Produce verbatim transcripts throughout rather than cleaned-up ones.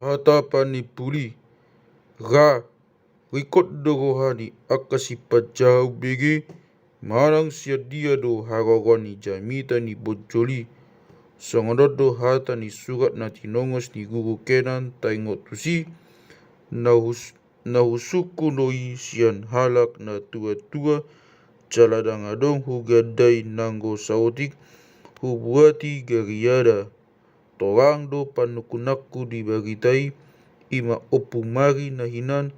Hata panimpuli. Ra, ringkot do roha ni angka sipanjaha umbege. Manang sian dia do haroroan ni jamita ni bonjol i? Songon on do hata ni surat na tinongos ni guru Kenan taingot tusi, na hus- na husungkun do i sian halak na tuatua, jala ndang adong hugandai nanggo saotik hubuati gariada. Torang do panungkunanku di barita i, i ma Ompu Mari na hinan,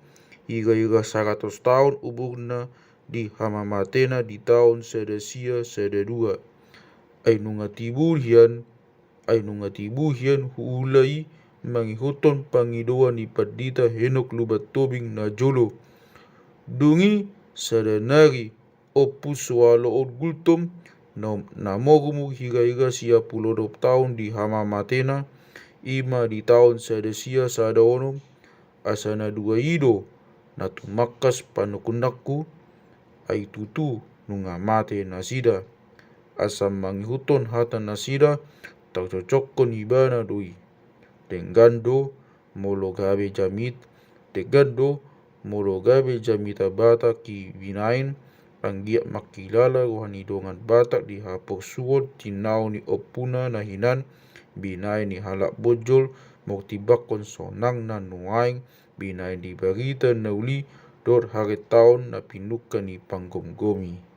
hiraira saratus taon umurna di hamamatena di taon sada sia sada dua. Ai nunga tibu hian, ai nunga tibu hian huula i mangihuthon pangidoan ni Pandita Henok Lumban Tobing na jolo. Dung i sada nari Ompu Soaloon Gultom, na, na morumur hiraira sia pulu onom taon di hamamatena, i ma di taon sada sia sada onom, asa na dua i do na tumangkas panungkunanku, ai tutu nunga mate nasida. Asa mangihuthon hata nasida, tarcocokkon ibana do i. Denggan do molo gabe jamit, denggan do molo gabe jamita Batak i binaen, anggiat mangkilala roha ni dongan Batak di haporsuon tinaon ni ompuna na hinan, binaen ni halak bonjol, mangtimbangkon sonangna nuaeng, binaen di barita na uli dohot harentaon na pinungka ni panggomgomi.